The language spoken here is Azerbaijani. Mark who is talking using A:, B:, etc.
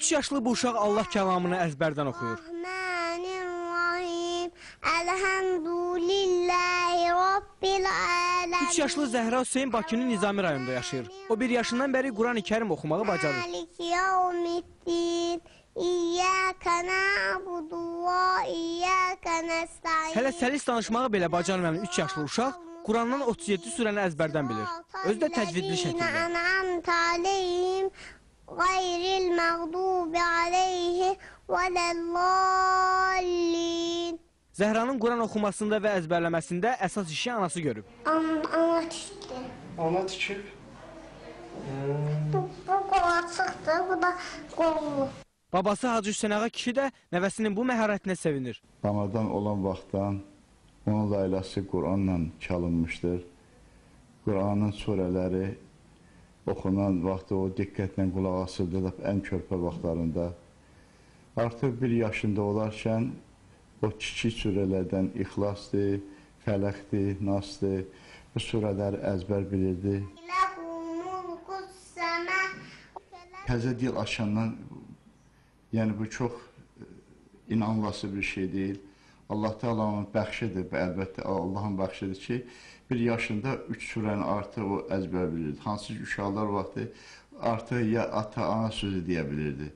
A: 3 yaşlı bu uşaq Allah kəlamını əzbərdən oxuyur. 3 yaşlı Zəhra Hüseyn Bakının Nizami rayonunda yaşayır. O 1 yaşından bəri Quran-ı Kərim oxumağı bacarır. Hələ səlis danışmağı belə bacarmayan 3 yaşlı uşaq Qurandan 37 surəni əzbərdən bilir. Özü də təcvidli şəkildə. Zəhranın Quran oxumasında və əzbərləməsində əsas işi anası görüb.
B: Ana tikdi.
C: Ana tikib?
B: Bu qolaçıqdır, bu da qollu.
A: Babası Hacı Hüseyn Ağa kişi də nəvəsinin bu məharətinə sevinir.
D: Anadan olan vaxtdan onun layləsi Quranla çalınmışdır. Quranın surələri oxunan vaxtı o diqqətlə qulaq asırdı, ən körpə vaxtlarında. Artıq 1 yaşında olarkən o kiçik surələrdən İxlasdır, Fələqdir, Nasdır, bu surələri əzbər bilirdi. Təzə dil açandan, yəni bu çox inanılası bir şey deyil. Allah Teala onun bəxşidir, əlbəttə Allahın bəxşidir ki, 1 yaşında 3 surəni artıq o əzbər bilirdi. Hansı ki, uşaqlar vaxtı artıq ya ata, ana sözü deyə bilirdi.